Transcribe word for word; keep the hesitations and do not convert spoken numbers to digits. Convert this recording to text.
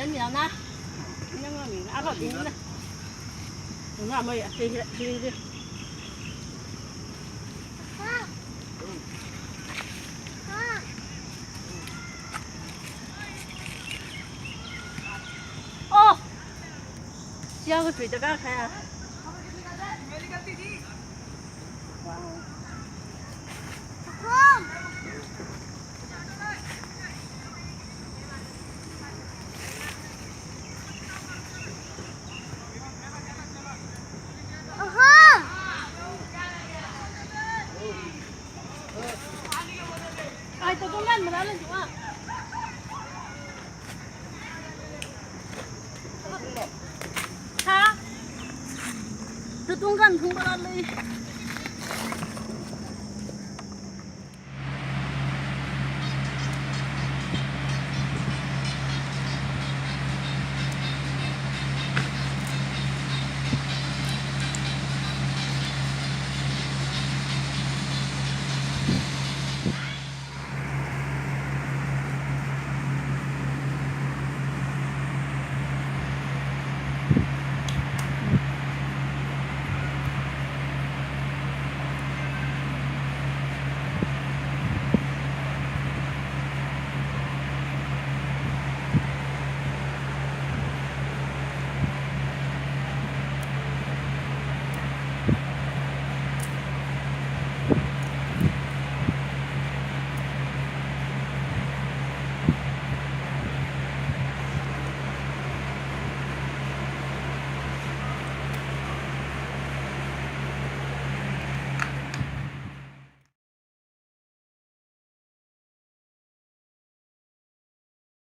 Nang na. Nang na. Apa ni na? Nang mai, ah, sini, sini, sini. Oh. Siang ke cerita kah kaya? Ai, tutung kan mara lan jua. Ha? Tutung kan thung mara lan.